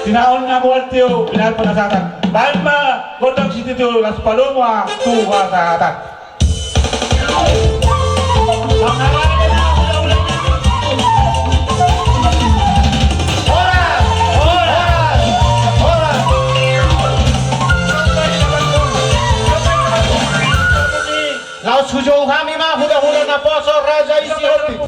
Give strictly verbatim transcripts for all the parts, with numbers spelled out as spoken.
Tinaon na mual tio, binahen panasatan. Baen ma gondang sitio, laos palomo tu hasahatan. Laos hujou hami ma hulahula naposo Raja i Sihombing.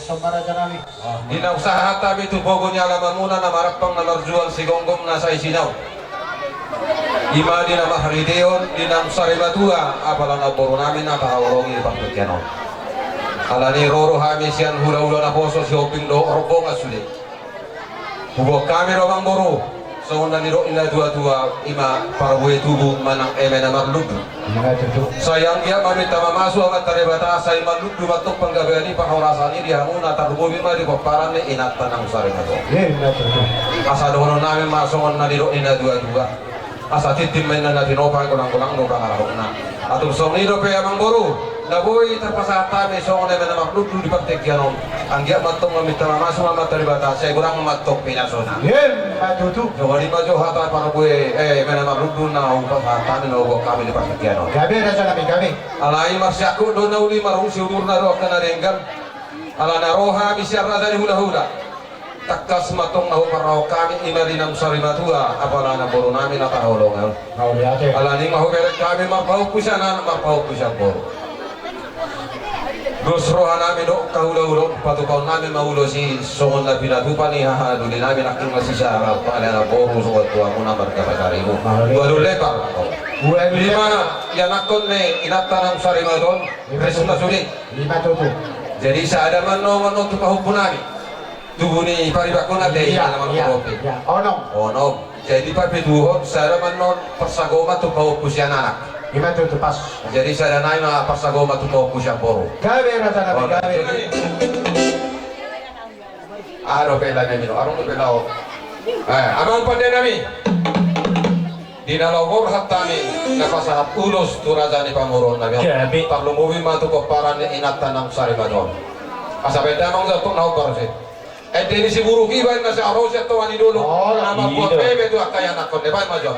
Di naung sahat hami tu pogu ni alamanmuna na marampang na marjual sigomgom na sai sinaon. Ima di na marhiteon di naung sarimatua apala namboru nami na tahaholongi di partingkian on. Alani ro do hami sian hulahula naposo, Sihombing dohot Rombongan sude. Huboan hami do amangboru, songon na nidok ni natuatua, ima parbue tubu manang eme na marlundu. Ima tutu. Sai anggiat ma minta mamasu Amanta Debata, sai marlundu ma antong panggabean i, parhorasan i di hamuna, tarlumobi ma di pomparan ni inanta naung sarimatua. Ima tutu. Asa dohonon nami ma songon na nidok ni natuatua. Asa tintin ma inna na tinopa, godang-godang do pangarahutna. Atung songon i dope amangboru, na boi tarpasahat hami songon eme na marlundu di partingkian on. Anggiat ma antong maminta mamasu ma Amanta Debata, sai godang ma antong pinasuna. Ima tutu. Songon i ma jo hata parbue, eh, eme na marlundu na hupasahat hami, na huboan hami di partingkian on. Gabe raja nami, gabe. Alai marsiangkup do na uli, marhunsi umurna do angka na denggan. Alana ro hami sian raja ni hulahula. Tangkas ma antong na huparrohahon hami ima di naung sarimatua apala namboru nami na tahaholongi on. Mauliate. Alani ma hubereng hami marpahompu sian anak, marpahompu sian boru. Dos roha nami dohot hahulahula on, patupahon nami ma ulos i songon na pinatupa ni hahadoli nami nangkin ma sisada pangalean na boru songon tuamuna marga Pasaribu. Mauliate. Ualu lepar. Ualu lepar. Lima ianakhon ni inanta naung sarimatua on. Ima tutu. Res ma sude. Ima tutu. Jadi sada ma annon, annon tu pahompu nami. Tubu ni paribanhon ate. Iya, iya, iya. Onom. Onom. Jadi papetuhon, sada ma annon parsagoman tu pahompu sian anak. Ima tutu, pas. Jadi sada nai ma parsagoman tu pahompu sian boru. Gabe raja nami, gabe. Jadi, aha dope lae nami, adong dope laho. Eh, amang pande nami. Di na laho borhat hami na pasahat ulos tu raja ni pamoruon nami on. Gabe. Tarlumobi ma tu pomparan ni inanta naung sarimatua on. Asa baen damang jo antong na hombar i. Ende ni siburuk i baen na sai ro sian tonga ni dolok. Oh, na mambuat bebe tu angka ianakhon, baen ma jo.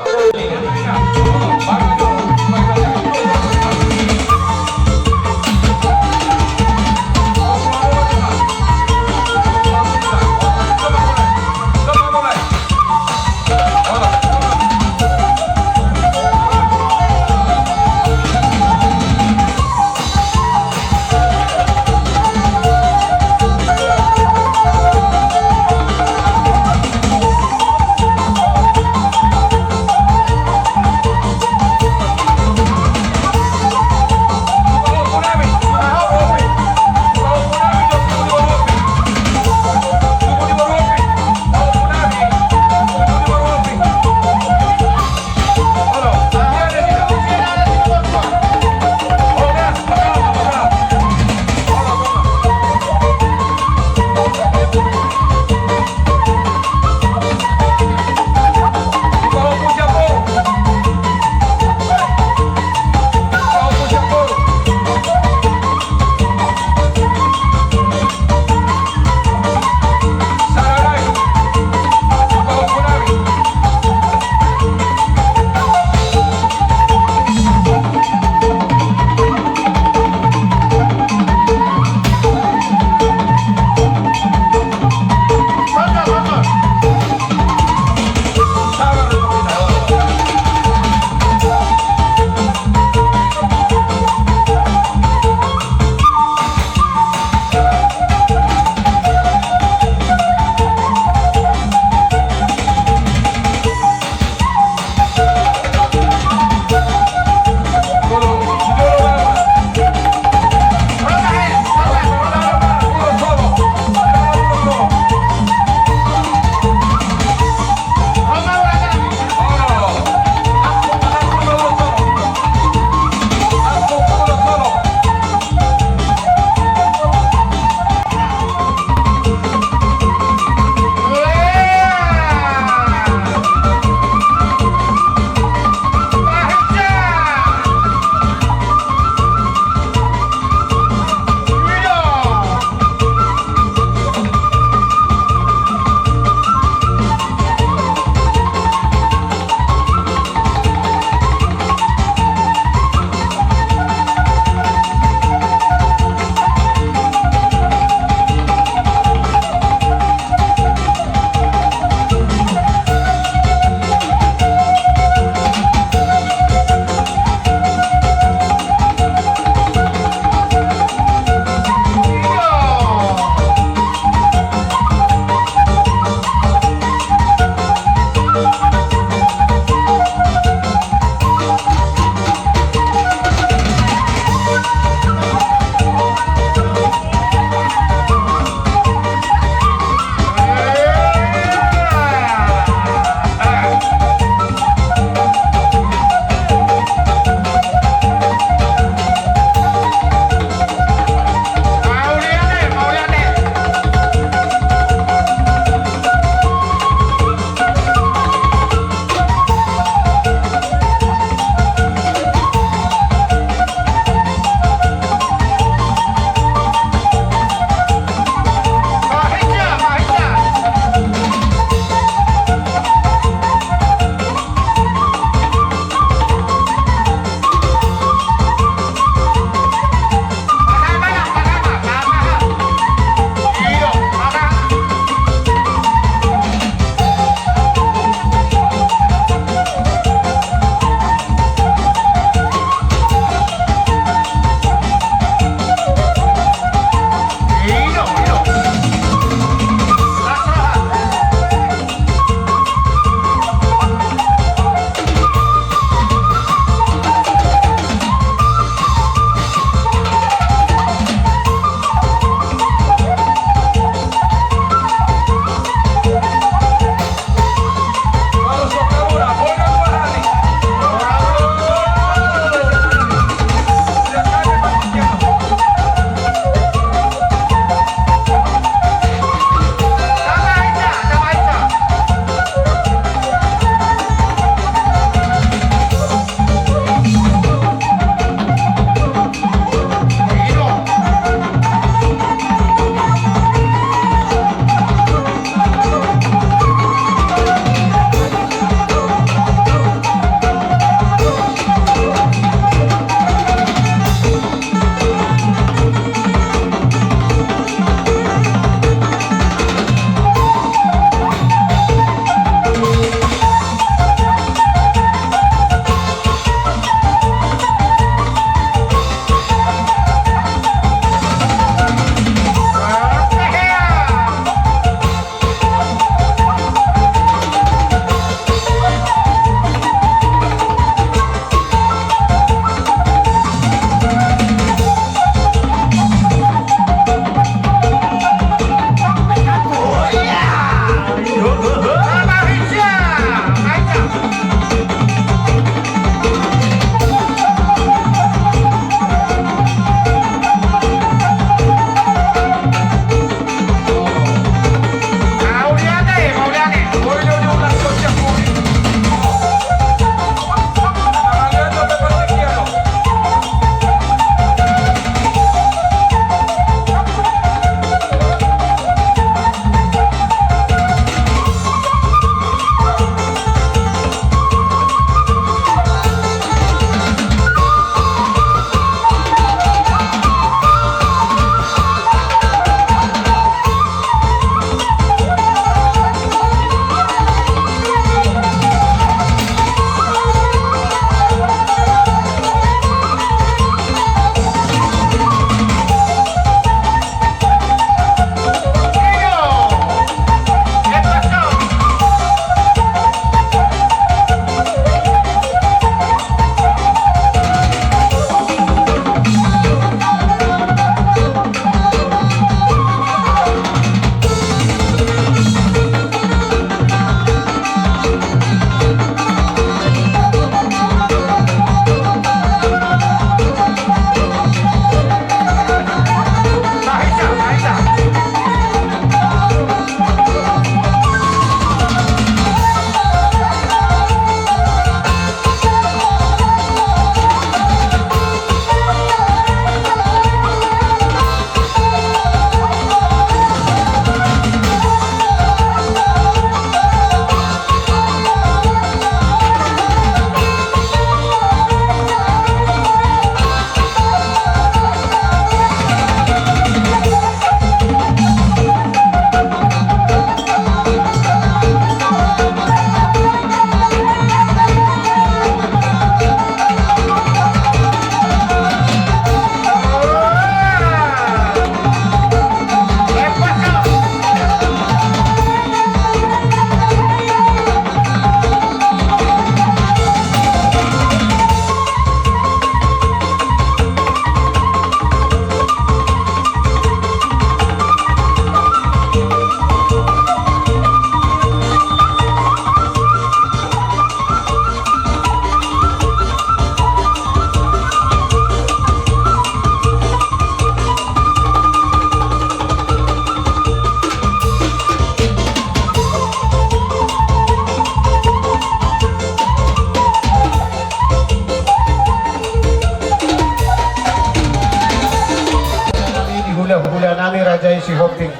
Hulahula nami raja i Sihombing.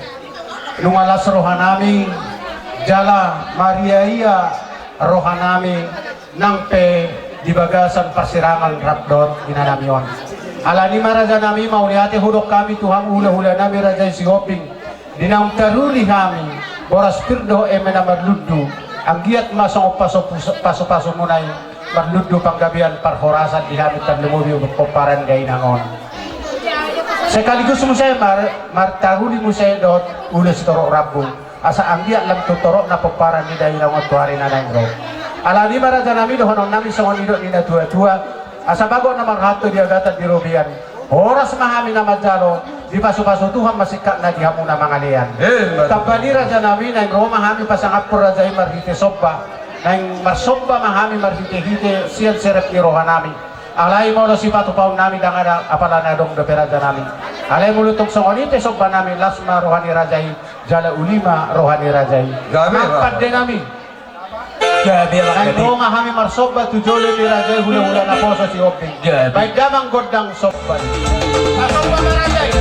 Nunga las roha nami, jala mariaia roha nami, nang pe di bagasan parsirangan rap dohot ina nami on. Alani i ma raja nami, mauliate hudok hami tu hamu hulahula nami raja i Sihombing. Di naung taruli hami, boras pir dohot eme na marlundu, anggiat ma songon pasu-, pasu-pasu muna i, marlundu panggabean parhorasan di hami tarlumobi pomparan dainang on. Sekaligus muse mar-, martaruli muse dohot ulos torop rambu. Asa anggiat lam tu torop na pomparan ni dainang on tu ari na naeng ro. Alani i ma raja nami dohonon nami songon nidok ni na tua-tua. Asa bagot na marhalto di agatan di robean. Horas ma hami na manjalo, dipasu-pasu Tuhan ma singkat na di hamu na mangalean. Eh, betul. Tamba ni raja nami, naeng ro ma hami pasangaphon raja i marhite somba. Naeng marsomba ma hami marhite-hite sian serep ni roha nami. Alai molo sipatupaon nami ndang adong apala na adong dope raja nami. Alai molo tung songon i pe somba nami, las ma roha ni raja i, jala uli ma roha ni raja i. Gabe, nang pande nami. Gabe, gabe. Naeng ro ma hami marsomba tu jolo ni raja i hulahula naposo Sihombing. Gabe. Baen damang gondang somba. Marsomba ma raja i.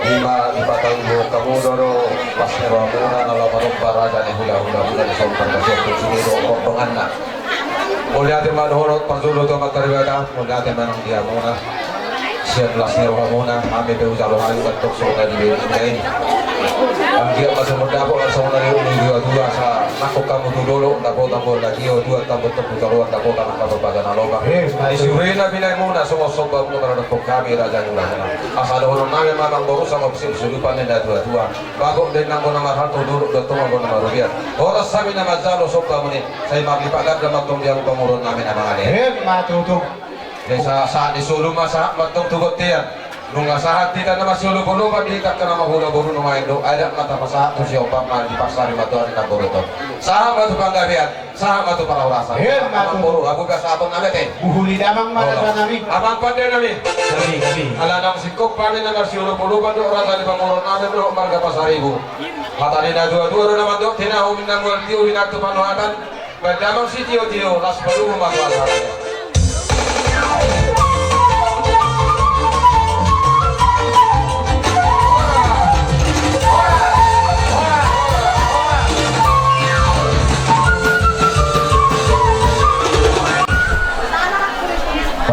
Ima, ima tahu kamu doro pas ni rohamuna na laho manomba raja ni hulahula muna di sompar kasian tu sini do potonganna. Mauliate ma dohot parjolo tu Amanta Debata, mauliate ma nang di hamuna. Sian las ni rohamuna, hami pe hujalo hami bantuk songon na di bere muna i. Anggiat ma songon dapot, songon na nidok ni natuatua, asa nangkok hamu tu dolok, dapotan boan na tio, tuat hamu tu toruan, dapotan angka parbaga na lomak. Di surena binahenmuna songon sombamuna maradophon hami raja ni hulahula. Asa dohononnami ma amangboru songon sisulupan ni natuatua. Bagot do i nanggo na marhalto, dolok do tong anggo na marobean. Horas hami na manjalo sombamuna i, sai marlipat ganda ma tong di hamu pamoruonnami na mangalean. Emma tutu. Jadi sa-, sahat ni solu ma sahat ma tong tu bontean. Nunga sahat hita na marsiolopolopan di hita angka na marhula boru, nuaeng do adat ma tapasahat tu siompa ma diparsari ma tu ari na borot on. Sahat ma tu panggabean, sahat ma tu parhorasan. Emma tutu. Amangboru, abu biasa aton nami te. Buhuli damang ma rajanami. Amang pandenami. Gabe, gabe. Ala naung singkop hami na marsiolopolopan dohot raja ni pamoruonnami dohot marga Pasaribu. Hata ni natuatua do na mandok, tinahu ninna mual tio, hinatu panuhatan. Baen damang sitiotio, las padumu ma tu acarana.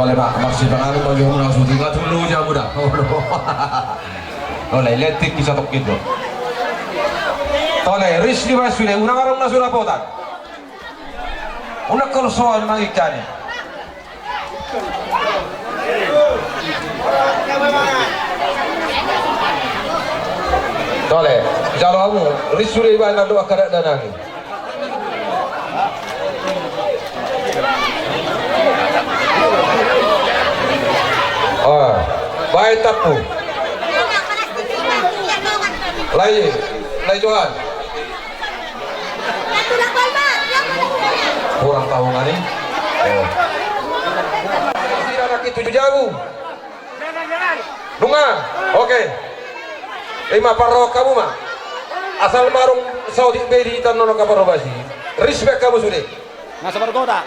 Ole ma, marsipanganon ma jomuna sude, nga tulu jamu da. Ole, letik bisa tokkin do. Ole, ris di mas sude, unang arung na surapotan. Unang kol soal mangikani. Tole, jalo hamu, ris sude ibaen na doa kada danangi. Ah, baen tampu. Lai, lai Johan. Kurang tahu ngani. Oh. Sira na tujuh jabu. Nunga. Oke. Ima parroha hamu ma. Asal marung saotik be di tanah na kaparobasi. Respect hamu sude. Na sabar kota.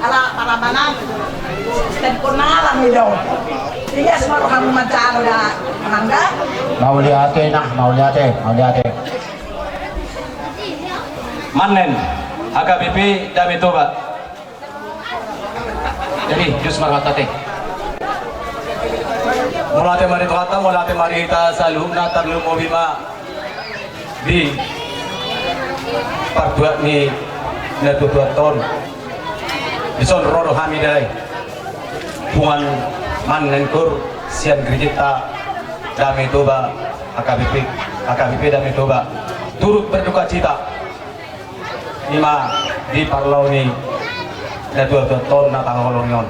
Ala paramanan. Tadi pun malam itu. Iya, semua orang manjalo da mangga. Mauliate nah, mauliate, mauliate. Manen, H K B P Dame Toba. Jadi, jus marmata te. Mauliate ma di Tuhanta, mauliate ma di hita saluhutna, tarlumobi ma di partuat ni natuatuanta on. Dison ro do hami da i, punguan Manen Kur sian gerejanta Dame Toba, H K B P, H K B P Dame Toba, turut berduka cita. Ima di parlao ni natuatuanta on na tahaholongi on.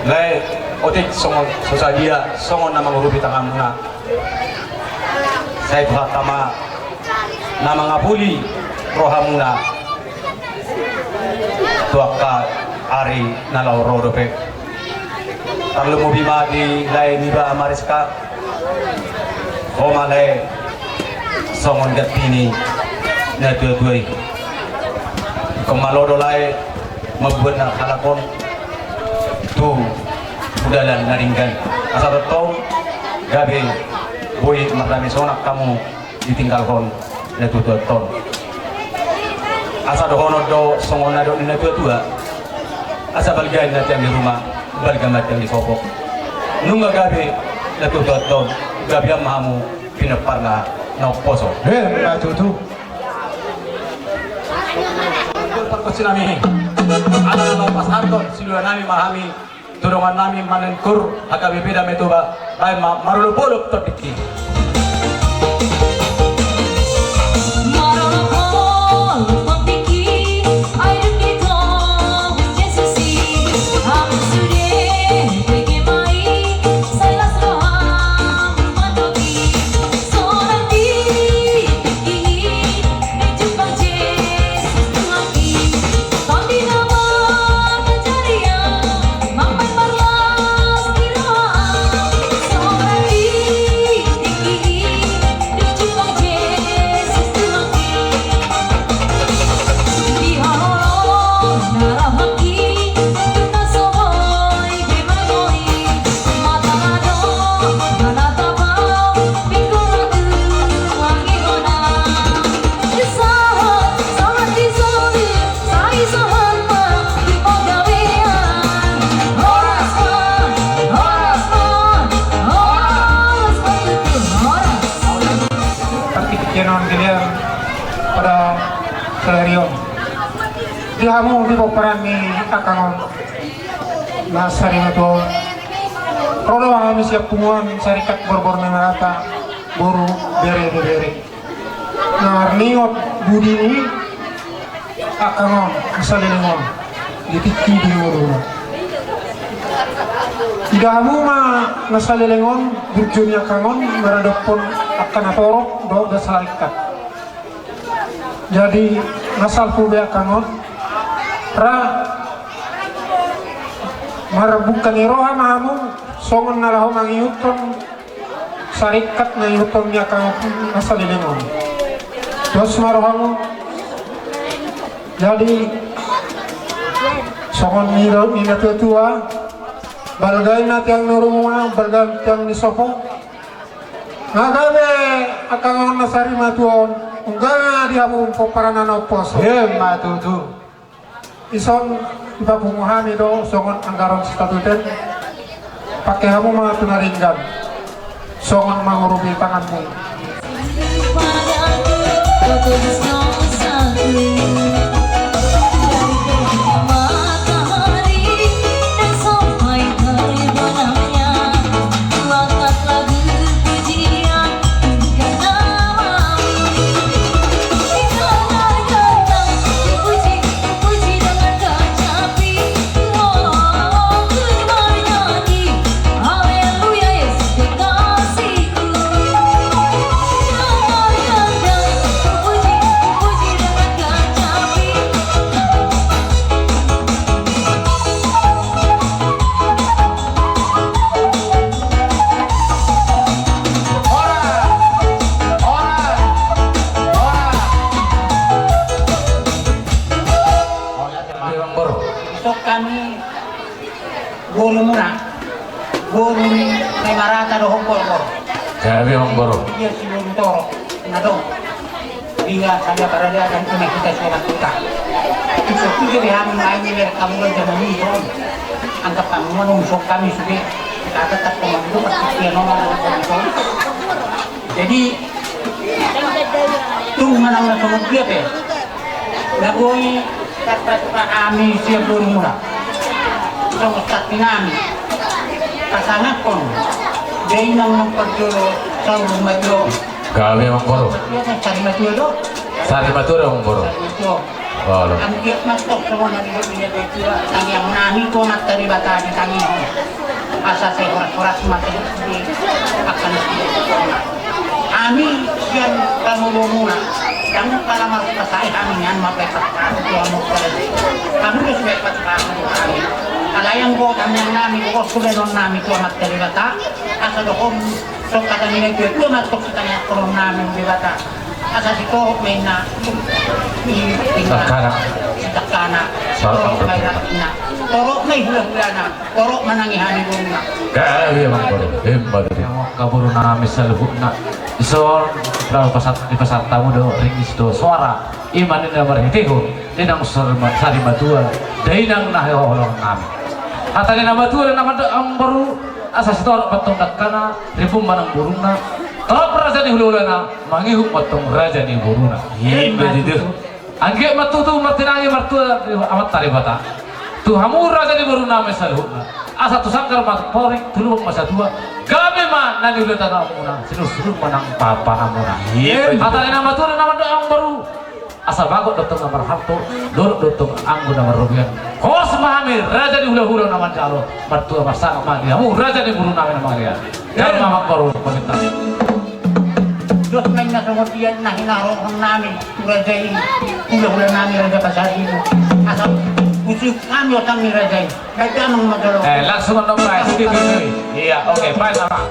Lae, otik songon so sadia songon na mangurupi tanganmuna, sai Tuhanta ma na mangapuli rohamuna tu angka ari na laho ro dope. Tarlumobi ma di lae niba Mariska. Ho ma lae, songon ganti ni natuatua i. Ingkon malo do lae mambuat na halak on tu dalan na denggan. Asa tongtong gabe boi mardame sonang hamu ditinggalhon natuatuanta on. Asa dohonon do songon na dok ni natuatua: Asa balga inna tiang ni ruma, balga ma tiang ni sopo. Nunga gabe natuatuanta on, gabean ma hamu pinomparna na umposo. Emma tutu. Pargonsi nami, ala na laho pasahathon silua nami ma hami tu dongan nami Manen Kur, H K B P Dame Toba, baen ma marolopolop tondingki. Marolopolop tondingki, ai dung ditohon Jesus i, hamu sude bege ma i, sai las roham mandok i. Partingkian on gilian pada salarion. Di hamu di pomparan ni angka on na sarimatua on, ro do hami sian punguan Sarikat Borbor ni Marata, boru, bere, ibebere, na marningot budi ni angka on na saleleng on di tingki di ngoluna. Ida hamu ma na saleleng on burju ni angka on maradophon angka na torop dohot na sarikat. Jadi na salpu be angka on, ra marbungka ni roha ma hamu songon na laho mangihuthon sarikat na ihuthon ni angka na saleleng on. Dos ma rohamu. Jadi songon nidok ni natuatua: Balga inna tiang ni ruma, balga tiang ni sopo. Nga gabe angka on na sarimatua on, nunga di hamu pomparanna na umposo. Emma tutu. Dison dipapungu hami do songon anggaron statuten. Pake hamu ma tu na denggan songon mangurupi tanganmu. Borumuna, boru ni Marata dohot Gorgor. Gabe, amang boru. Ia si boru Toro, na dong. Ia sada paradaton, ima hita sobat hita. Isuk juga di hamu lain ni ber kamu kan zaman ini, dong. Angkat kamu mana usuk kami sudah. Kita tetap komandu pasti dia nomor. Jadi, tung manang na songon dia pe. Na boi tarpatupa hami sian borumuna. Songon santi nami. Pasangaphon. Dainang na parjolo saur matua. Gabe, amang boru. Ia kan sari matua do. Sari matua do, amang boru. Sari matua. Olo. Anggiat ma tong songon na nidok ni natua-tua, tangiang nami tu Amanta Debata ditangihon. Asa sai horas-horas ma tong di angka na sude. Hami sian pangolomuna, ndang pala marhusip hami nian mambahen pasu-pasu tu hamu. Hamu do sude pasu-pasu tu hami. Alai anggo tangiang nami, pokok sude dohonon nami tu Amanta Debata, asa dohon tong hata ni natua-tua ma tong sitangianghonon nami tu Debata. Asa sitorop ma inna. Inna. Dangkana. Dangkana. Torop ma inna. Torop ma i hula-hulana. Torop ma nang i hami boruna. Gabe, amang boru. Ima tutu. Angka boru nami saluhutna. Dison, laho pasahat, dipasahat hamu do ringgit do soara. Ima ninna marhitehon ni naung sari ma-, sari matua. Dainang na hinaholongan nami. Hata ni na matua do na mandok, amang boru. Asa sitorop ma tong dangkana, ribun ma nang boruna. Torop raja ni hula-hulana, mangihut ma tong raja ni boruna. Ima tutu. Anggiat ma tutu martinangi martua Amanta Debata tu hamu raja ni boru nami saluhutna. Asa tu sanggar ma porik, tu lubang ma satua. Gabe ma na niula tanahmuna, sinursudur ma nang pahanmuna. Ima tutu. Hata ni na matua do na mandok, amang boru. Asa bagot do tong na marhalto, dolok do tong anggo na marrobean. Horas ma hami raja ni hula-hula na manjalo, martua marsangap ma di hamu raja ni boru nami na mangalean. Ima. Gabe ma, amang boru, paminta. Dos ma inna songon dia na hinaholongan nami tu raja i, hula-hula nami raja Pasaribu. Asa usuk hami hotang ni raja i. Baik, amang, ma tolong. Eh, langsung on, Bang. Iya, oke, baik, Bang.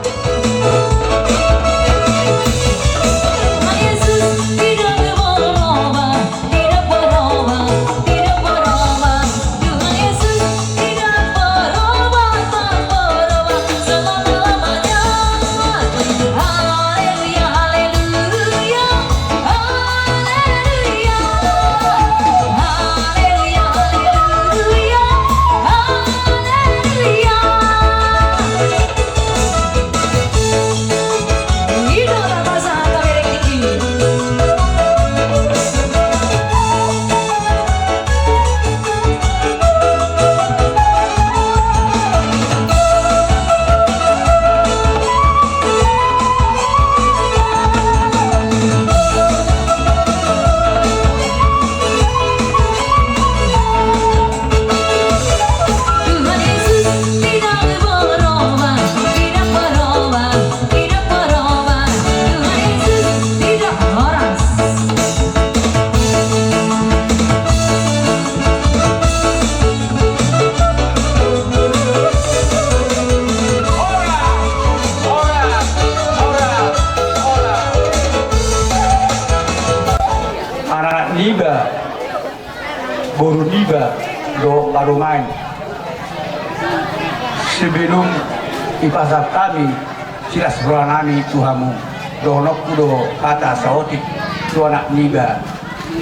Anak niba, boru niba dohot parumaen. Sebelum dipasahat hami silas roha nami tu hamu, dohononku do hata saotik tu anak niba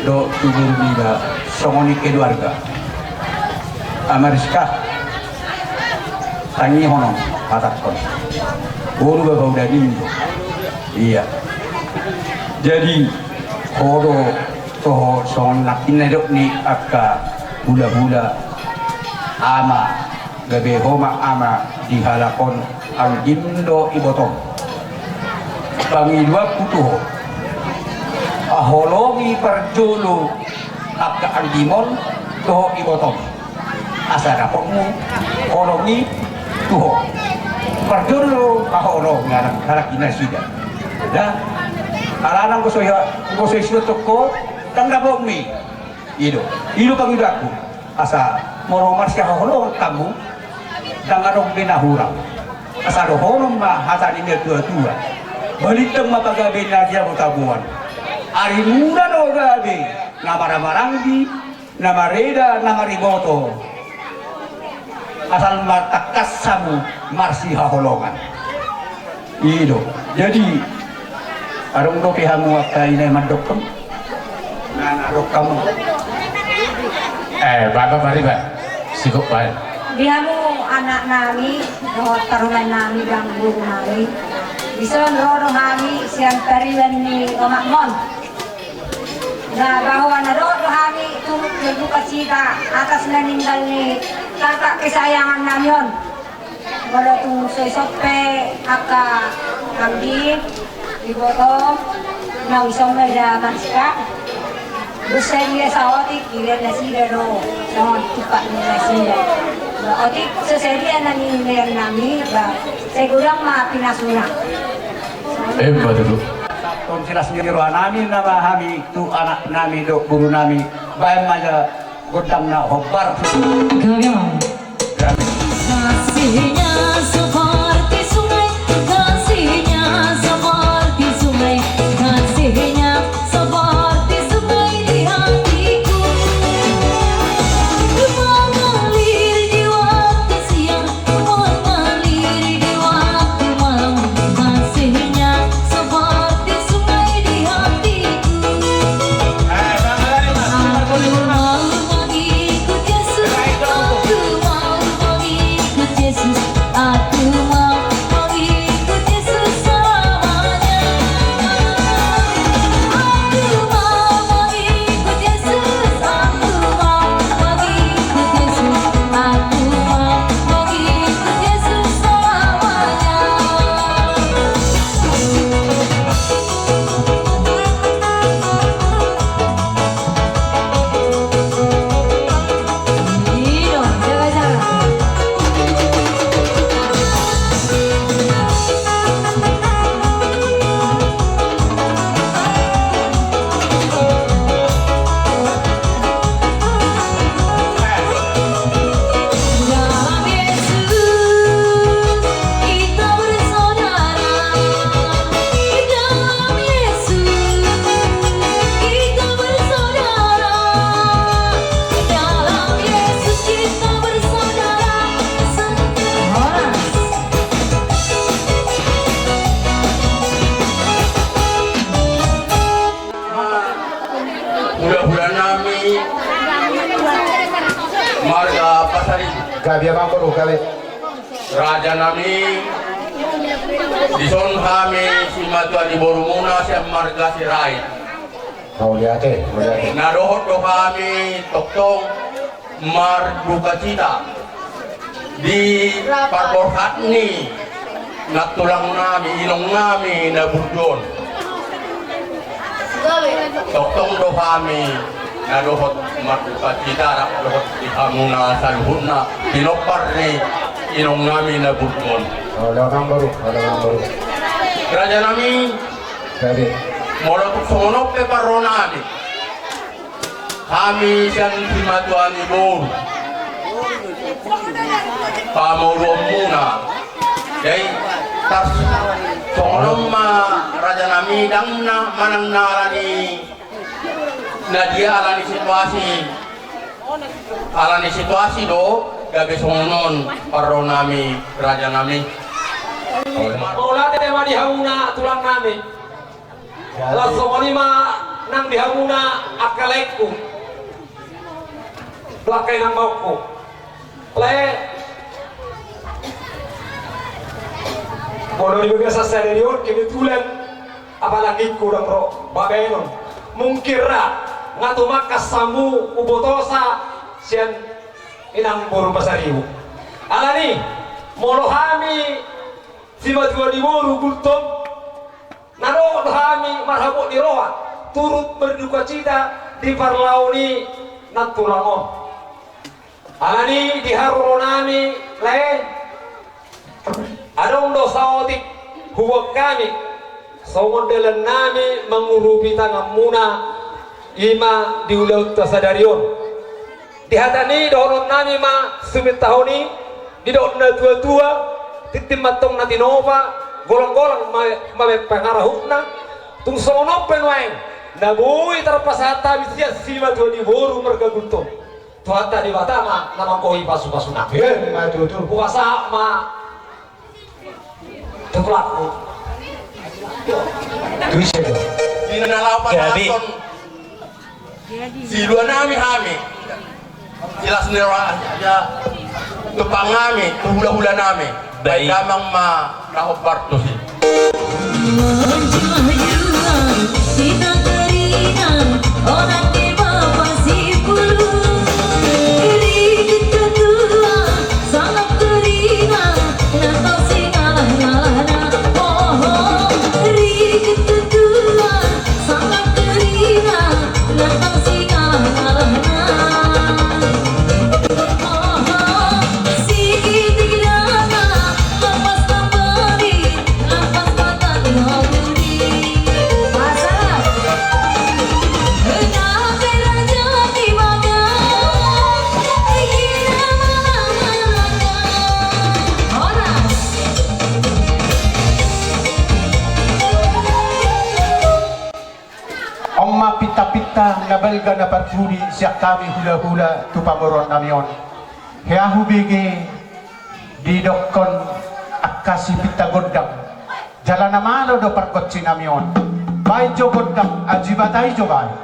dohot tu boru niba, songon i keluarga. Ama Rizka, tangihon on, hatahon. Boru bapa uda nimu do. Iya. Jadi, ho do toho songon nangkin na nidok ni angka hula-hula, ama, gabe ho ma ama di halak on, anggim do ibotom. Pangidoanku tu ho, haholongi parjolo angka anggim on dohot ibotom. Asa dapotmu holong i tu ho. Parjolo haholongi anak, anak i nasida. Da. Alana anggo so i, anggo so i suda tongko, ndang dapotmi. I do. I do pangidoanku. Asa molo marsihaholongan hamu, ndang adong be na hurang. Asa dohonon ma hata ni natua-tua. Balintang ma pagabe na di tabo-taboan. Arimuna do gabe na marhaha-maranggi, na mareda, na mariboto. Asal ma tangkas hamu marsihaholongan. I do. Jadi, adong dope hamu angka ina mandokkon? Na, na dok hamu. Eh, Bapak Pariban, sikok baen. Di hamu anak nami, dohot parumaen nami, dang guru nami. Dison ro do hami sian pariban ni omakmon. Na bahwa na dohot do hami turut berduka cita atas meninggal ni kakak kesayangan nami on. Molo tung so ison pe angka anggi, iboto, na ison ma da manska. Dung sadia saotik, ilean nasida do songon tumpak ni nasida. Ba otik so sadia na nilean nami, ba sai godang ma pinasuna. Emma tutu. Tong silas ni roha nami nama hami tu anak nami dohot boru nami. Baen ma ja gondang na hombar. Gabe ma. Gabe. Kasihnya seperti sungai, kasihnya seperti sungai, kasihnya seperti sungai di hatiku. Mengalir di waktu siang, mengalir di waktu malam, kasihnya seperti sungai di hatiku. Aku mau mengikut Yesus, aku mau mengikut Yesus, aku mau mengikut Yesus selamanya. Aku mau mengikut Yesus, aku mau mengikut Yesus, aku mau mengikut Yesus selamanya. Dalam Yesus kita bersaudara, dalam Yesus kita bersaudara, dalam Yesus kita bersaudara. Horas. Hulahula nami marga Pasaribu. Gabe amang boru, gabe. Raja nami, dison hami simatua ni borumuna sian marga Sirait. Mauliate, mauliate. Na dohot do hami tongtong mardukacita di parborhat ni nantulang nami, inong nami na burju on. Tongtong do hami na dohot mardukacita rap dohot di hamuna saluhutna pinompar ni inong nami na burju on. Horas amang boru, horas amang boru. Raja nami, gabe. Molo tung songon on pe parro nami. Hami sian simatua ni boru, pamoruonmuna. Jadi, tas songon on ma raja nami, ndang na manang na alani na dia, alani situasi. Alani situasi do gabe songon on parro nami raja nami. Mauliate ma di hamuna tulang nami. Laos songon i ma nang di hamuna angka laengku, tu angka inang maongku. Lae, molo di bagasan sadari on kebetulan apalagi hudang ro babaenon. Mungkin ra nga tumangkas hamu hubotosa sian inang boru Pasaribu. Alani molo hami simatua ni boru Gultom, na dohot do hami marhabot ni roha turut berdukacita di parlao ni nantulang on. Alani di haroro nami lae, adong do saotik huboan hami songon dalan nami mangurupi tanganmuna, i ma di ulaonta sadari on. Di hata ni dohonon nami ma sumintahon i, didok na tuatua, tintin ma antong na tinopa, golanggolang ma, ma baen pangarahutna. Tung songon on pe nuaeng na boi tarpasahat hami sian simatua ni boru marga Gultom. Tuhanta Debata ma na manggohi pasupasu nami. Emma tutu. Hupasahat ma tu tulangku. Tu ise do? Di na laho panason. Silua nami hami. Silas ni roha, ya. Tumpang nami, tu hulahula nami. Baik. Baik damang ma na hombar tusi. On ma pintapinta na balga na parpudi sian hami hulahula tu pamoruon nami on. Hea hubege didokkon angka sipinta gondang. Jala na malo do pargonsi nami on. Baen jo gondang, aji batai jo baen.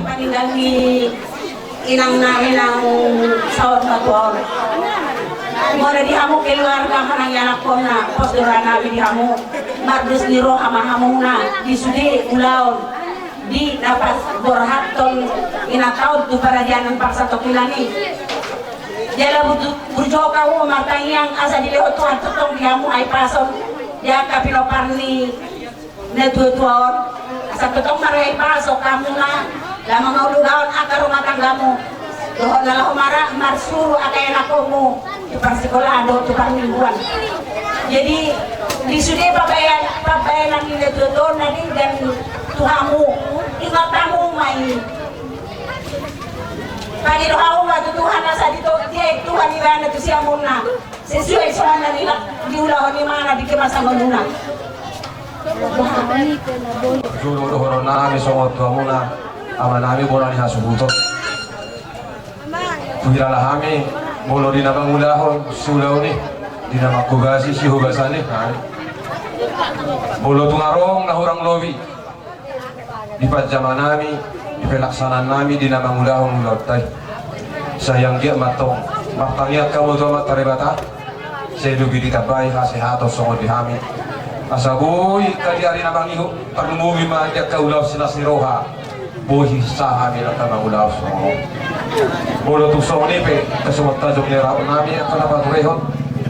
Panindangi inang nami na saur matua on. Molo di hamu keluarga manang ianakhonna, pos do roha nami di hamu. Mardos ni roha ma hamuna di sude ulaon di na paborhathon inanta on tu paradianan parsatongkinan i. Jala burju-, burju hamu martangiang asa dilehon Tuhan tongtong di hamu hahipason di angka pinompar ni natuatua on, asa tongtong marhahipason hamuna, laho mangula ulaon angka rumah tanggamu, dohot na laho mara-, marsuru angka ianakhonmu tu parsikolaan dohot tu parmingguan. Jadi, di sude pambaen-, pambaenan ni natuatua on na denggan tu hamu, ingot hamu ma i. Pangido hamu ma tu Tuhan asa ditondi Tuhan ibana tu siamunna. Sesuai songon na niula-, diulahon imana di kemasangonmuna. Jolo do horon nami songon tu hamuna, ama nami bona ni hasuhuton. Huhilala hami, molo di na mangulahon siulaon i, di na manghobasi sihobasan i, nai. Molo tung adong na hurang lobi di panjamanami, di pelaksanaan nami, di na mangulahon ulaonta i. Sai anggiat ma antong martangiang hamu tu Amanta Debata, sai lobi ditambai hasehaton songon di hami. Asa boi angka di ari na mangihut, tarlumobi ma di angka ulaon silas ni roha. Boi hinsa hami angka mangulahon songon on. Molo tung songon i pe, tasuhut-suhut ni raut nami angka na paturehon,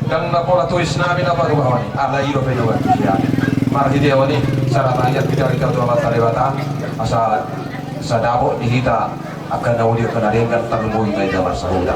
ndang na pola tois nami na parubahon i, ala i dope na huantusi hami. Marhite on i, sai rap ma hita tu Amanta Debata, asa sai dapot di hita angka na uli angka na denggan, tarlumobi ma di na marsahuta.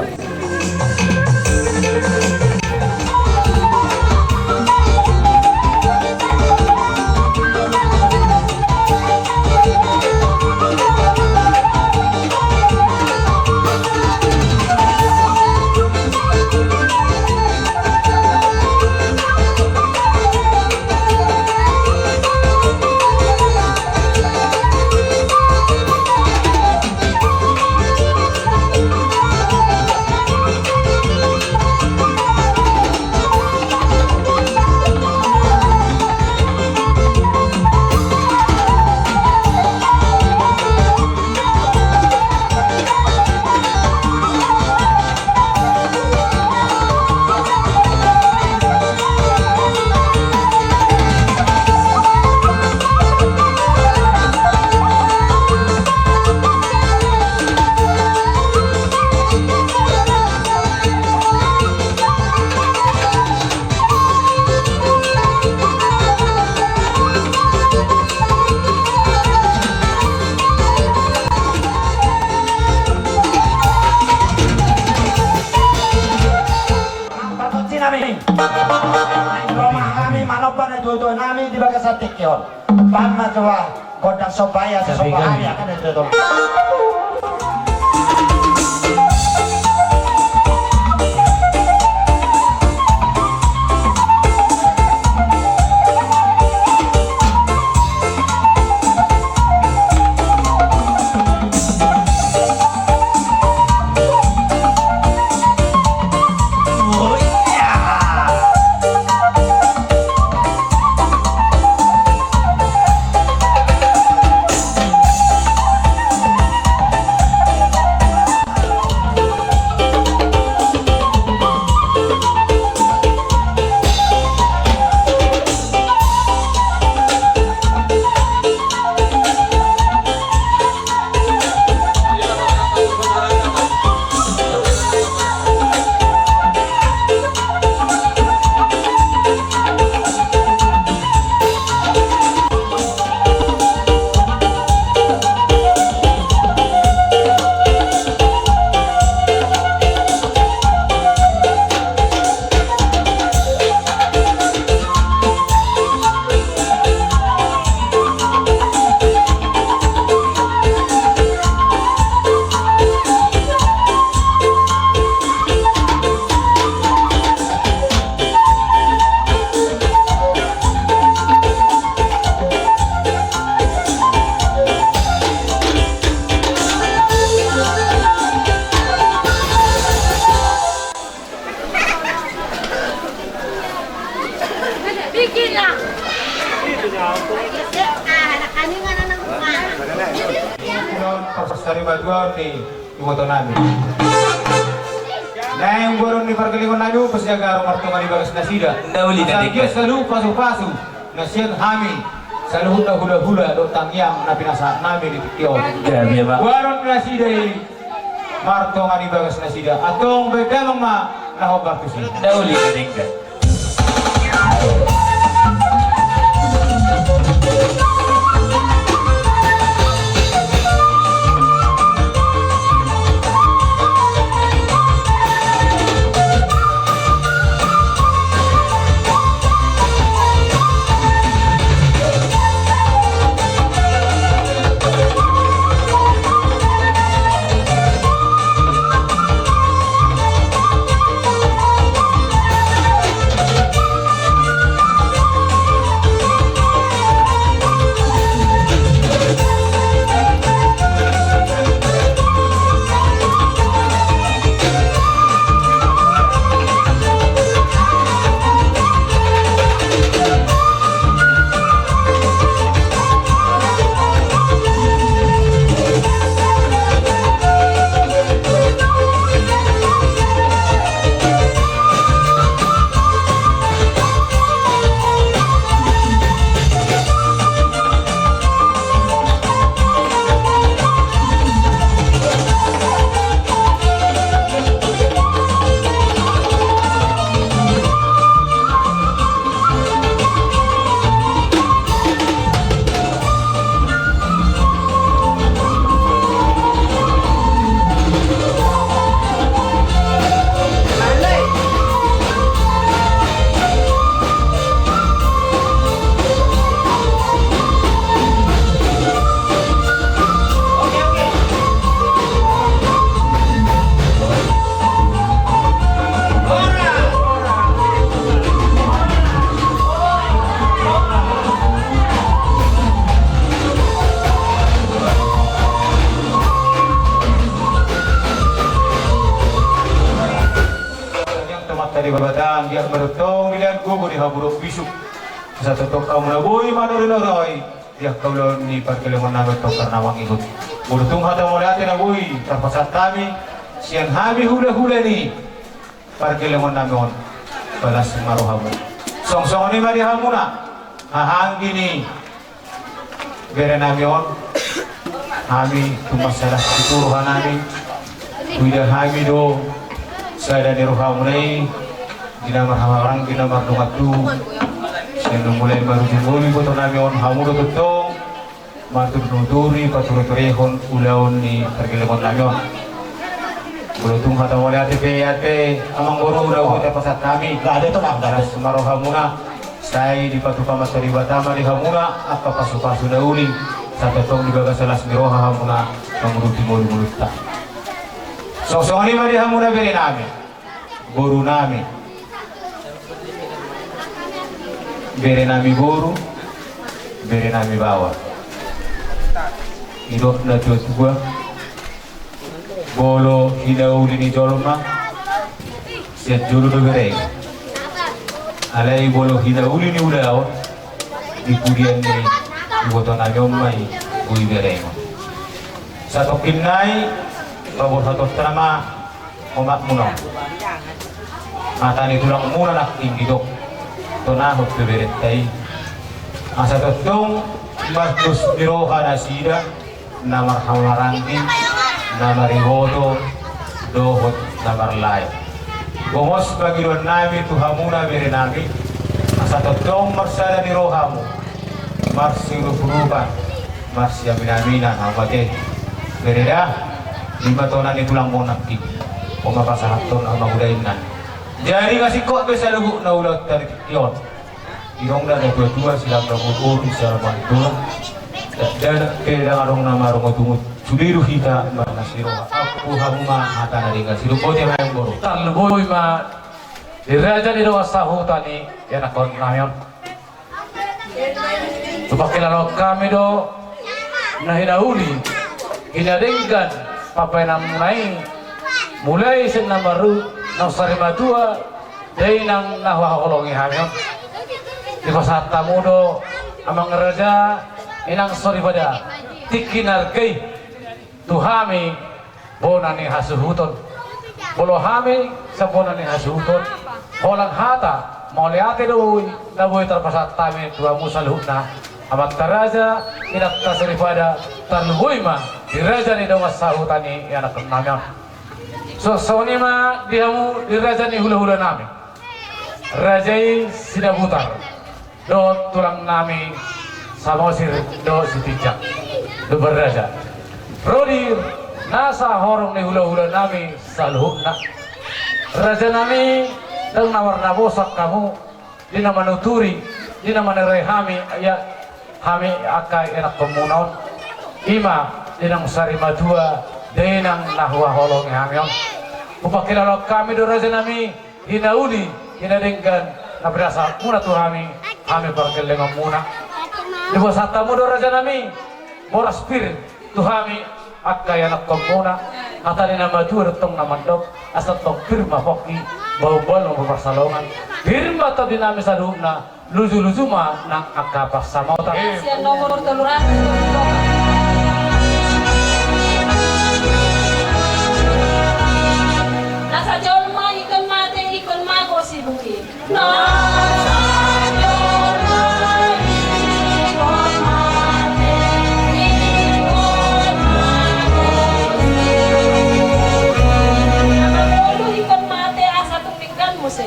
Patonsi nami. Naeng ro ma hami manomba na tuatua nami di bagasan tingki on. Bahen ma tutu gondang somba i asa somba hami angka na tuatua. Parsarimatua ni iboto nami. Naeng boanon ni pargellengon nami, upa sijaga ro martonga di bagas nasida. Asa anggiat saluhut pasupasu na sian hami, saluhutna hulahula dohot tangiang na pinasahat nami di tingki on. Boanon nasida i martonga di bagas nasida. Antong baen damang ma na hombar tusi. Dauli na denggan. Mardongan dilean gogo di hamu dohot bisuk. Asa tongtong hamu na boi manorinori di angka ulaon ni pargellengon nami on tongtong na mangihut. Molo tung hata mauliate na boi tarpasahat hami sian hami hulahula ni pargellengon nami on, balas ma rohamu. Songon i ma di hamuna hahaanggi ni bere nami on, hami tung mansai las tutu roha nami. Huida hami do sada ni rohamuna i di na marhahamaranggi, di na mardongan tubu. Sian na mulai marujung ngolu iboto nami on, hamu do tongtong marturituri, paturiturihon ulaon ni pargellengon nami on. Molo tung hata mauliate pe, ate amangboru, na boi tarpasahat hami. Las ma rohamuna. Sai dipatupa ma Debata ma di hamuna angka pasupasu na uli, asa tongtong di bagasan las ni roha hamuna mangurupi ngolungolunta. Songon i ma di hamuna bere nami, boru nami, bere nami boru, bere nami baoa. Didok natuatua, molo hinauli ni jolma, sian jolo do bereng. Alai molo hinauli ni ulaon, di pudian ni iboto nami on ma i boi bereng. Satongkin nai paborhathon hita ma omakmuna on. Hata ni tulangmuna nangkin didok, tonahon tu berenta i. Asa tongtong mardos ni roha nasida, na marhahamaranggi, na mariboto, dohot na marlae. Gomos pangidoan nami tu hamuna bere nami, asa tongtong marsada ni rohamu, marsiurupurupan, marsiaminaminan hamu ate. Bere da, i ma tona ni tulangmuna nangkin. Oma pasahathon, oma udainna. Jadi nga singkop be saluhutna ulaonta di tingki on. Didok natuatua, silang na boru, silang na tulang. Dakdanak pe ndang adong na marungutungut. Sude do hita marlas ni roha. Ampu hamu ma hata na denggan. Sidung boti ma amangboru. Tarlumobi ma di raja ni dongan sahuta ni ianakhon nami on. Hupangkilalahon hami do na hinauli, hinadenggan pambahenanmuna i, mulai sian na marhite naung sarimatua, dainang na huhaholongi hami on. Dipasahat hamu do amang raja, inang soripada, tingki na arga i tu hami bona ni hasuhuton. Molo hami sian bona ni hasuhuton, holan hata mauliate do boi na boi tarpasahat hami tu hamu saluhutna, amanta raja, inanta soripada, tarlumobi ma di raja ni dongan sahuta ni ianakhon nami on. Songon i ma di hamu di raja ni hulahula nami, raja i Sidabutar, dohot tulang nami Samosir dohot Sitinjak, dohot raja. Ro di nasa horong ni hulahula nami saluhutna. Raja nami, ndang na marnabosak hamu di na manuturi, di na manerai hami, ia hami angka ianakhonmuna on. I ma di naung sarimatua, dainang na huhaholongi hami on. Hupangkilalahon hami do raja nami, hinauli, hinadenggan na pinasahatmuna tu hami, hami pargellengonmuna. Dipasahat hamu do raja nami boras pir tu hami angka ianakhonmuna, hata ni na matua do tong na mandok, asa tong pir ma pongki, bahulbahul ma parsalongan, pir ma tondi nami saluhutna, lujuluju ma nang angka pansamotan. Sian nomor tolu ratus dua puluh dua. Nasa jolma ingkon mate, ingkon mago sibuki. Nasa jolma ingkon mate, ingkon mago sibuki. Nasa jolma ingkon mate, asa tung denggan muse.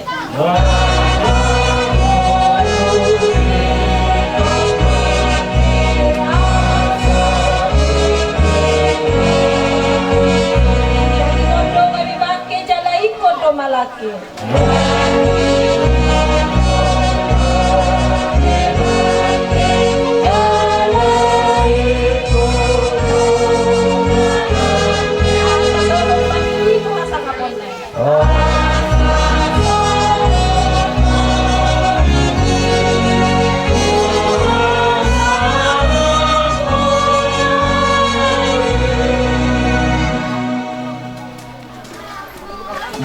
Jadi kondo gabe bangke, jala ingkon do malangke.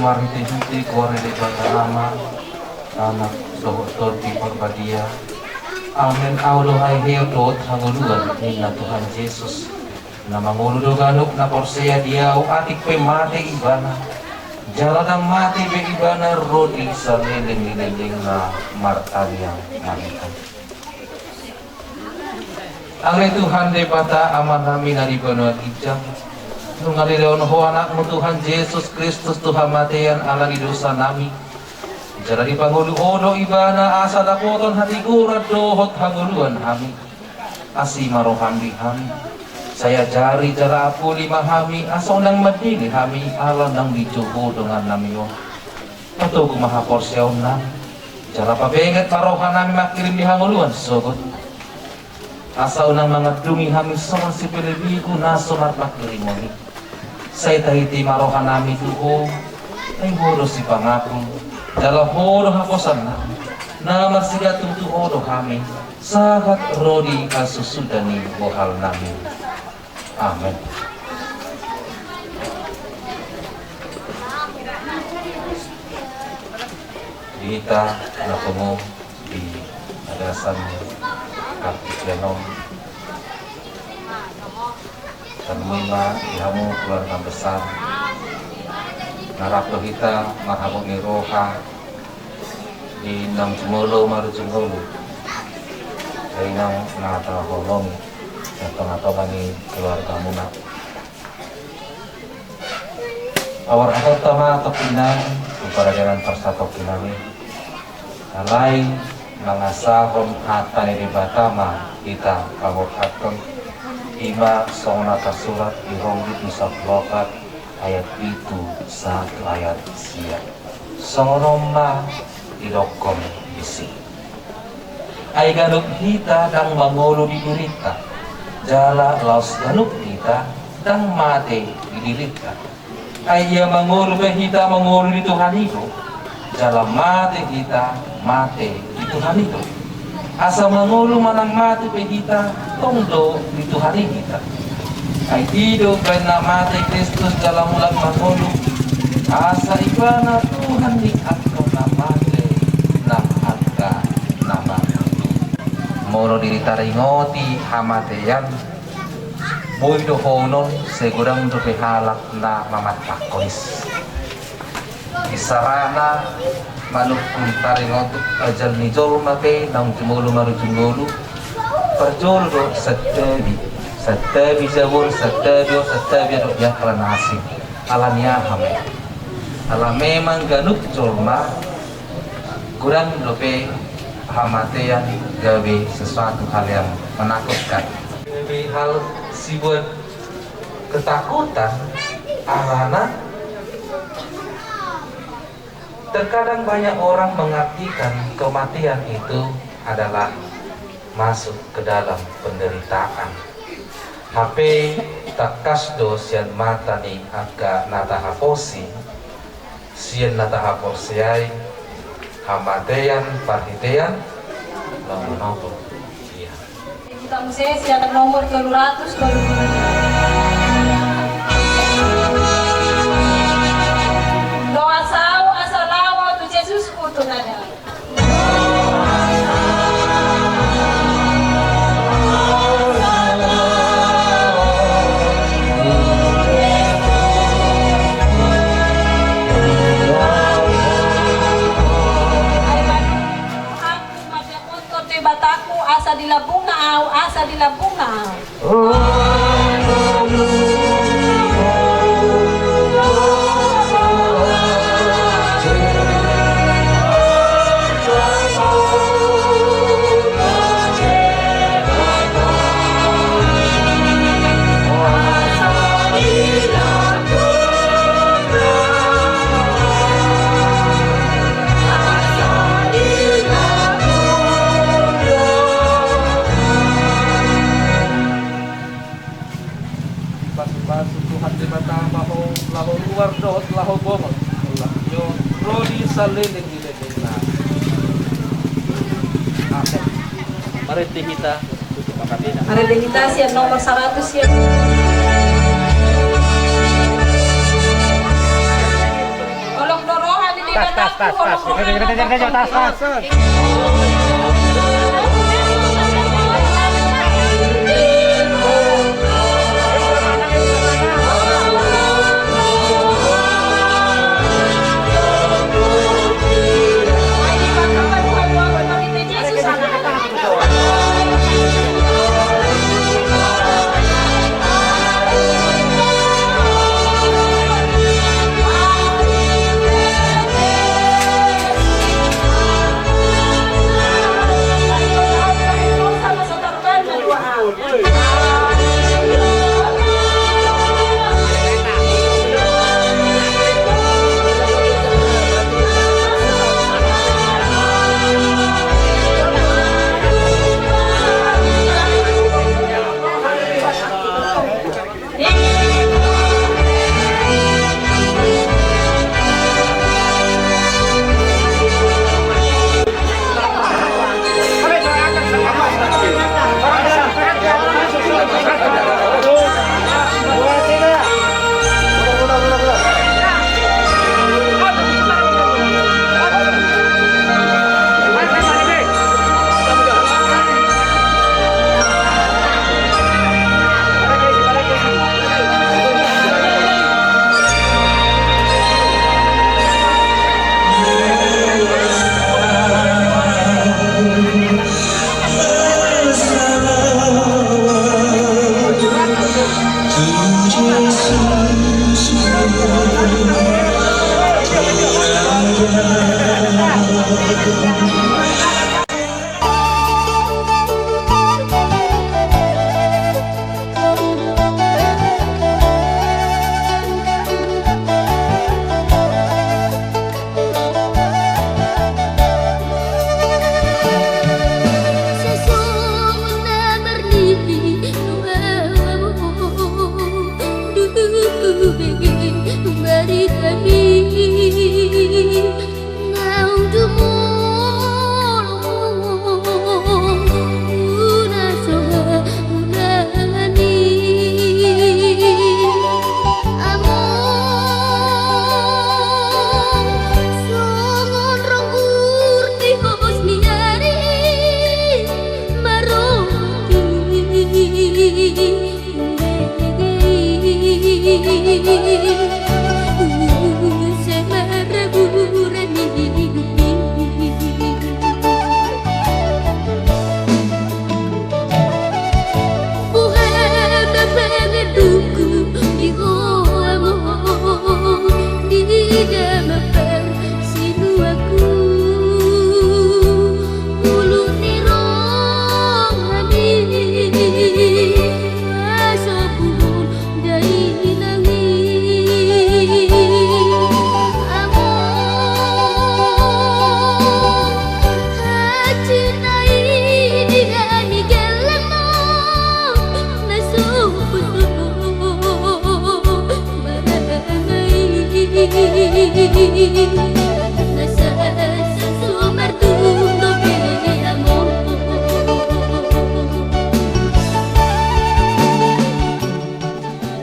Marhitehite goar ni Debata Ama, Anak dohot Tondi Parbadia. Amen. Ahu do haheheon dohot hangoluan, ninna Tuhan Jesus. Na mangolu do ganup na porsea di Ahu, atik pe mate ibana, jala ndang mate be ibana ro di saleleng ni lelengna. Martangiang ma hita. Ale Tuhan Debata Amanami na di banua ginjang, nunga dilehon Ho Anakmu Tuhan Jesus Kristus tu hamatean ala ni dosanami, jala dipangolu Ho do ibana asa dapotan hatigoran dohot hangoluan hami. Asi ma roham di hami, sai ajari jala apuli ma hami asa unang mandele hami ala naung dijou Ho dongannami on. Patogu ma haporseaonnami, jala pabenget ma rohanami manghirim di hangoluan sogot, asa unang mangandungi hami songon sipelebegu na so marpanghirimon i. Sai tahiti ma rohanami tu Ho, ai Ho do sipangapul, jala Ho do haposanna, na marsigantung tu Ho do hami sahat ro di hasusuda ni bohalnami. Amen. Di hita na pungu di bagasan partingkian on, tarlumobi ma di hamu keluarga besar, na rap do hita marhabot ni roha di naung jumolo marujung ngolu, di naung na taholongi di tongatonga ni keluargamuna. Paborhatonta ma tongkin nami tu paradanan parsatongkinan i. Alai mangasahon hata ni Debata ma hita paborhathon, i ma songon na tarsurat di Rom bindu sampulu opat ayat pitu sahat tu ayat sia. Songon on ma didokkon disi. Ai ganup hita ndang mangolu di dirinta, jala laos ganup hita ndang mate di dirinta. Ai ia mangolu pe hita mangolu di Tuhan i do, jala mate hita mate di Tuhan i do. Asa mangolu manang mate pe hita, tong do di Tuhan i hita. Ai i do umbahen na mate Kristus jala mulak mangolu, asa ibana Tuhan ni angka na mate nang angka na mangolu. Molo ditaringoti hamatean, boi dohonon sai godang dope halak na mamantakkon i. Isarana manungkun taringot ajal ni jolma pe naung jumolo marujung ngolu, parjolo do santabi, santabi jabu on, santabi on, santabi adong di angka na asing. Ala ni aha ma i? Ala memang ganup jolma godang dope hamatean gabe sesuatu hal yang menakutkan. Gabe hal sibuat ketakutan, alana terkadang banyak orang mengartikan kematian itu adalah masuk ke dalam penderitaan. Hape tangkas do sian mata ni angka na tahaposi, sian na tahaporseai, hamatean parhitean na manopo. Ia. Hita muse sian nomor tolu ratus tolu pulu. Doa saut asa lao tu Jesus ku tu na damai. Ai manungkun Tuhan Debataku, asa di lambungna ahu, asa di lambungna ahu. Pasu-pasu Tuhan Debata ma ho laho luar dohot laho bongol, laho ro di saleleng ni lelengna. Amen. Marende hita. Marende hita sian nomor saratus sian. Holong do roha ni Tas, tas, tas, tas. Tas, tas.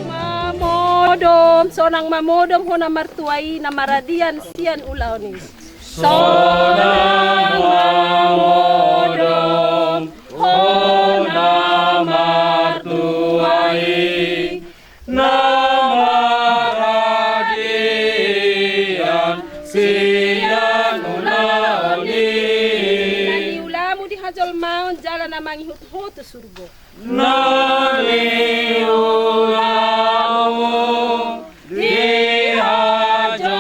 Mamodom, sonang mamodom ho na martua i na maradian sian ulaon i. Sonang mamodom ho na martua i na maradian sian ulaon i. Na niulamu di hajolmaon jala na mangihut ho tu surgo. Na niulamu di hajolmaon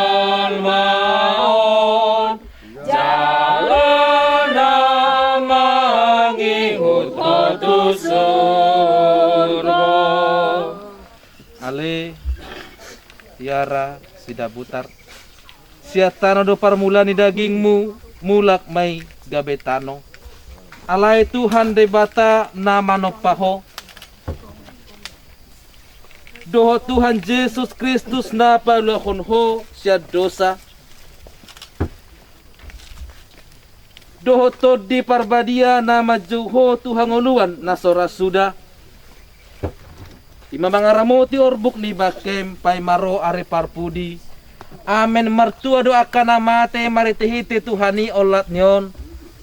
jala na mangihut ho tu surgo. Ale, Yara Sidabutar, sian tano do parmulaan ni dagingmu, mulak ma i gabe tano. Alai Tuhan Debata na manompa ho, dohot Tuhan Jesus Kristus na paluahon ho sian dosa, dohot Tondi Parbadia na manjou ho tu hangoluan na so ra suda, i ma mangaramoti orbuk ni bangkem paima ro ari parpudi, Amen. Martua do angka na mate marhitehite Tuhan i olat ni on,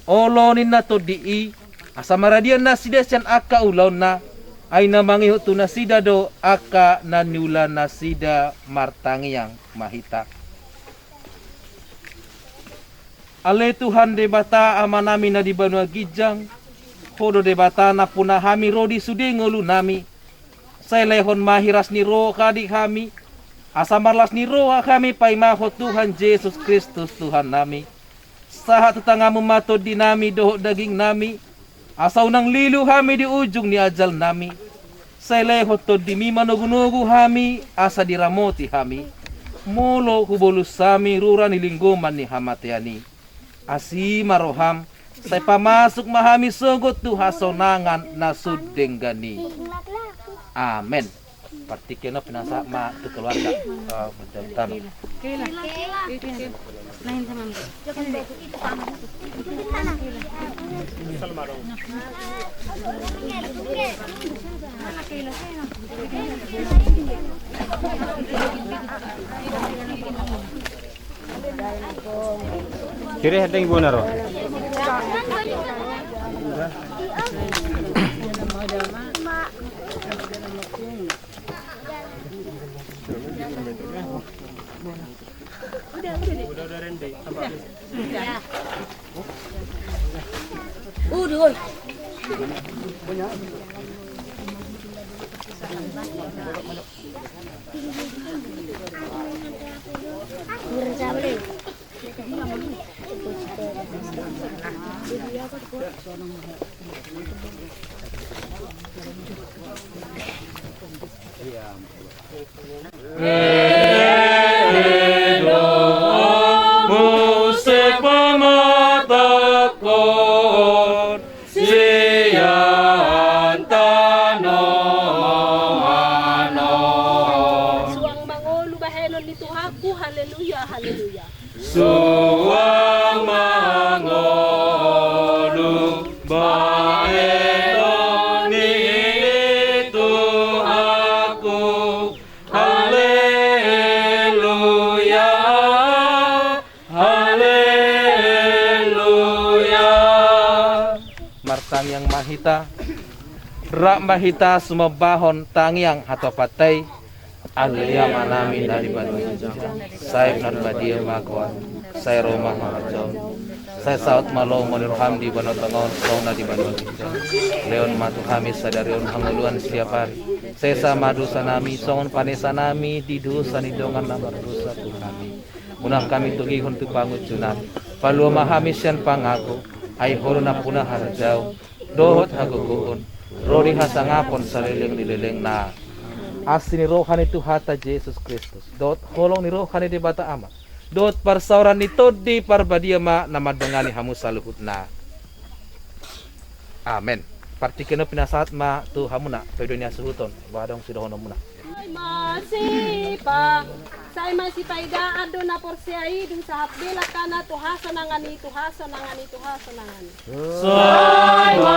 olo ninna Tondi i, asa maradian nasida sian angka ulaonna, ai na mangihut tu nasida do angka na niula nasida. Martangiang ma hita. Ale Tuhan Debata Amanami na di banua ginjang, Ho do Debata nampuna hami ro di sude ngolunami. Sai lehon ma hiras ni roha di hami, asa marlas ni roha hami paimahon Tuhan Jesus Kristus Tuhannami. Sahat tu tanganmu ma tondinami dohot dagingnami, asa unang lilu hami di ujung ni ajalnami. Sai lehon tondimi manogunogu hami, asa diramoti hami, molo hubolus hami rura ni linggoman ni hamatean i. Asi ma roham, sai pamasuk ma hami sogot tu hasonangan na sun denggan i. Amen. Partingkian on pinasahat ma tu keluarga. Eh, Kiri heading guna ro. Udah, udah, Rendi. Udah, woi. Muse pamatangkon sian tano anon. Suang mangolu bahenon ni Tuhanku, haleluya, haleluya. Suang mangolu bahenon ni Tuhanku, haleluya, haleluya. Martangiang ma hita, rap ma hita sumambahon tangiang hatopan i. Ale Amanami na di banua ginjang, sai pinarbadia ma goarmu, sai ro ma harajaonmu, sai saut ma lomo ni roham di banua tonga on songon na di banua ginjang. Lehon ma tu hami sadari on hangoluan setiap ari. Sesa ma dosanami songon panesanami di dosa ni dongan na mardosa tu hami. Unang hami togihon tu pangunjunan. Palua ma hami sian pangago. Ai Ho do nampuna harajaon dohot hagogoon, ro di hasangapon saleleng ni lelengna. Asi ni roha ni Tuhanta Jesus Kristus dohot holong ni roha ni Debata Ama dohot parsaoran ni Tondi Parbadia ma na mandongani hamu saluhutna. Amen. Partingkian on pinasahat ma tu hamuna paidoan ni hasuhuton, boha adong sidohononmuna. Sai ma sipa, sai ma sipaidaan do na porsea i dung sahat be langkana tu hasonangan i, tu hasonangan i, tu hasonangan i. Sai ma